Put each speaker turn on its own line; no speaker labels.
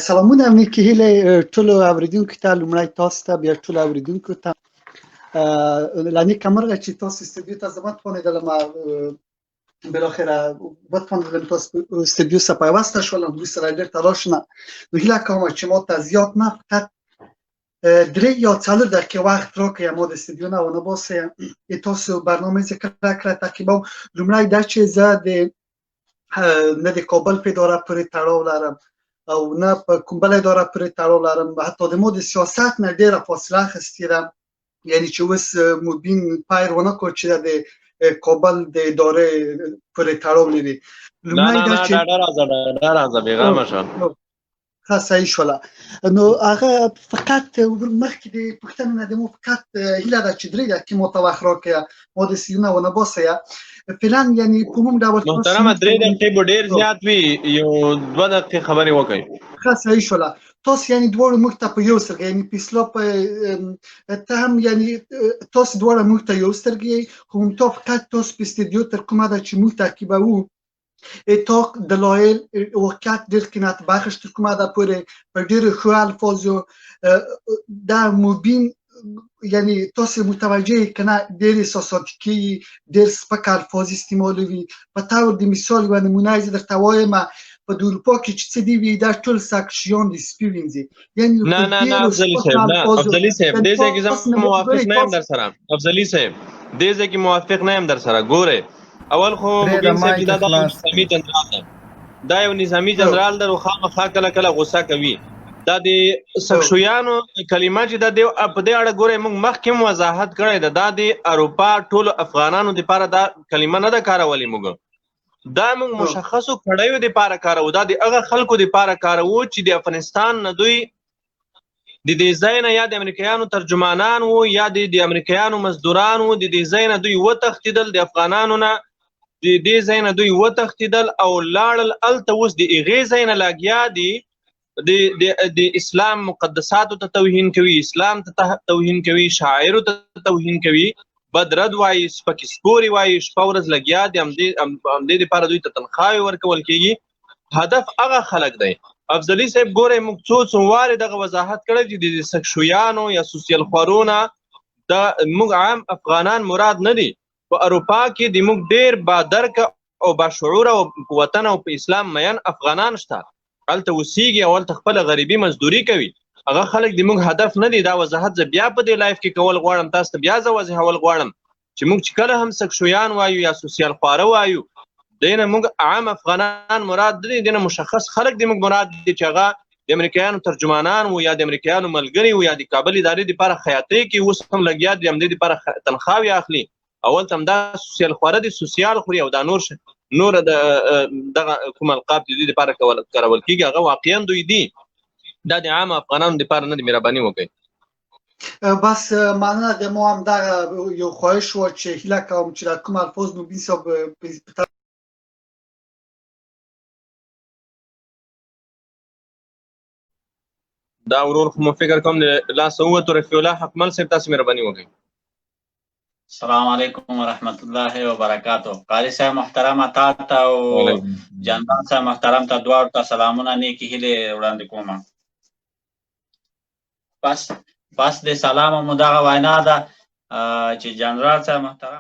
سلامونه، نیکې هیلې ټولو اوریدونکو ته. لومړی تاسو ته، بیا ټولو اوریدونکو ته. له نیکه مرغه چې تاسو استودیو ته زه وتوانېدلم، بالاخره وتوانېدلم تاسو استودیو سره پیوسته شولم، وروسته له ډېر تلاش نه. نو هیله کوم چې ما ته زیات نه، فقط 3 یا 4 دقیقه وخت راکړئ، ما د استودیو نه ونه باسئ. تاسو برنامه زه کله کله تعقیبوم. لومړی دا چې زه د نه د کابل په اداره پورې تړاو لرم او نه په کوم بل اداره پورې تړاو لرم، حتی د مو د سیاست نه ډیره فاصله اخیستې ده. یعنی چې اوس مبین پیر ونه کړ چې د کابل د ادارې پورې تړاو لري.
لومړی دا چې ډاډه راځه، ډاډه راځه، بیغمه شه.
ښه، صحیح شوله. نو هغه فقط مخکې د پوښتنې نه د مو فقط هیله ده چې 3 دقیقې مو ته وخت راکړئ، ما د سیونه ونه باسئ. فعلا یعنی په عموم ډول
محترمه، 3 دقیقې به ډیر زیات وي، یو 2 دقیقې خبرې وکړئ.
ښه، صحیح شوله. تاسو یعنی دواړو موږ ته په یو سترګه، یعنی پیسلا په ته هم، یعنی تاسو دواړه موږ ته یو سترګې، خو تا فقط تاسو په استودیو تر کومه ده چې موږ تعقیبوو، اتاق دلایل واقعیت ډیر قناعت بخش تر کومه ده پورې په ډیرو ښو الفاظو دا مبین، یعنی تاسو متوجه کنه، ډیر احساساتي کیږي، ډیر سپک الفاظ استعمالوي. په تور د مثال یوه نمونه زه درته وایم، په اروپا کې چې څه دی وي، دا ټول سکشیان دي، سپي وینځي.
یعنی نه نه نه، افضلی صاحب، نه، افضلی صاحب، دې ځای کې زه موافق نه یم در سره. افضلی صاحب، دې ځای کې موافق نه یم در سره. ګوره، اول خو مبین صاحب چې دا نظامی جنرال ده، دا یو نظامی جنرال ده، خو خامخا کله کله غوسه کوي. دا د سکشویانو کلمه چې دا د په دې اړه ګوره موږ مخکې هم وضاحت کړی ده، دا د اروپا ټولو افغانانو لپاره دا کلمه نه ده کارولې. موږ دا موږ مشخصو کړیو لپاره کاروو، دا د هغه خلکو لپاره کاروو چې د افغانستان نه دوی د دې ځای نه یا د امریکایانو ترجمانان وو یا د امریکایانو مزدوران وو. د دې ځای نه دوی وتښتېدل، د افغانانو نه د دې ځای نه دوی وتښتېدل او لاړل هلته. اوس د هغې ځای نه لګیا دي د د د اسلام مقدساتو ته توهین کوي، اسلام ته توهین کوي، شاعر ته توهین کوي، بدرد وایي، سپکې سپورې وایي، شپه ورځ لګیا دي. همدې لپاره دوی ته تنخواوې ورکول کېږي. هدف هغه خلک دی. افضلی صاحب، ګوره، موږ څو څو وارې دغه وضاحت کړی چې د سکشویانو یا سوسیال خورونه دا موږ عام افغانان مراد نه دي. په اروپا کې د موږ ډیر بادرکه او باشعوره او په وطن او په اسلام مین افغانان شته، هلته اوسیږي او هلته خپله غریبي مزدوري کوي. هغه خلک د موږ هدف نه دي. دا وضاحت زه بیا په دې live کې کول غواړم، تاسو ته بیا زه واضحول غواړم چې موږ چې کله هم سکشویان وایو یا سوسیال خواره وایو، دینه موږ عام افغانان مراد دي، دینه مشخص خلک د موږ مراد دي چې هغه د امریکایانو ترجمانان وو یا د امریکایانو ملګري وو یا د کابل ادارې لپاره خیاطۍ کې اوس هم لګیا دي، همدې لپاره تنخواوې اخلي. اول تم دا سوسیال خواره دي، سوسیال خوري او دا نور نور د دغه کوم القاب د دې لپاره کارول کیږي، هغه واقعا دوی دي. دا د عام افغانانو لپاره نه دي. مهرباني وکړئ.
بس، مننه. د مو هم دغه یو خواهش و چې هیله کوم چې دا کوم الفاظ مبین صاحب په
دا ورور خو مو فکر کوم د لاسه ووتو. رفیع الله حقمل صاحب، تاسو مهرباني وکړئ.
السلام علیکم ورحمت الله وبرکاته. قاری صاحب محترم، تا ته او جانداد صاحب محترم ته دواړو ته سلامونه، نیکې هیلې وړاندې کوم. پس د سلام مو دغه وینا ده چې جنرال صاحب محترم